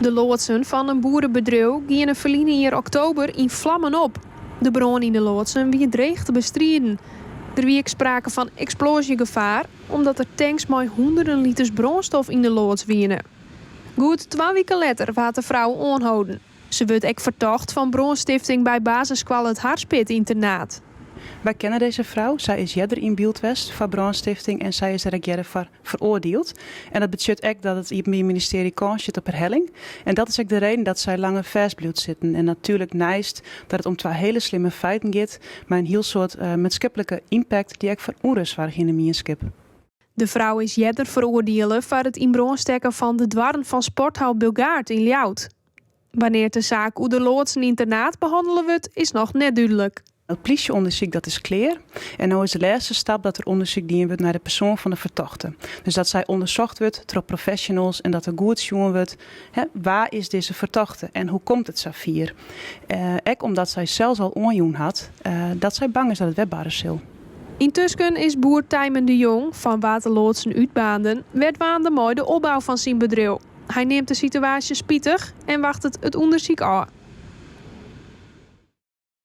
De loadsen fan in boerebedriuw giene ferline jier oktober yn flammen op. De brân yn de loadsen wie dreech te bestriden. Der wie ek sprake fan eksploazjegefaar, omdat der tanks mei hûnderten liters brânstof yn de loads wiene. Goed twa wiken letter waard de frou oanholden. Se wurdt ek fertocht fan brânstifting by basisskoalle It Harspit yn Ternaard. Wy kenne dizze frou. Sy is earder yn byld west foar brânstifting en sy is der ek earder foar feroardield. En dat betsjut ek dat it Iepenbier Ministearje kâns sjocht op herhelling. En dat is ek de reden dat sy langer fêst bliuwt sitten. En natuerlik neist dat it om twa hiele slimme feiten giet, mei in hiel soad maatskiplike ympakt dy't ek foar ûnrêst soargje yn de mienskip. De frou is earder feroardiele foar it yn brân stekken fan de doarren fan sporthal Bilgaard yn Ljouwert. Wannear't de saak oer de loadsen yn Ternaard behannele wurdt, is noch net dúdlik. It plysje-ûndersyk dat is klear en no is de lêste stap dat der ûndersyk dien wurdt nei de persoan fan de fertochte. Dus dat sy ûndersocht wurdt troch professionals en dat der goed sjoen wurdt, hè, wa is dizze fertochte en hoe komt it safier. Ek omdat sy sels al oanjûn hat dat sy bang is dat it wer barre sil. Yntusken is boer Tijmen de Jong, fan wa't de loadsen útbaarnden, wer dwaande mei de opbou fan syn bedriuw. Hy neamt de situaasje spitich en wachtet it ûndersyk ôf.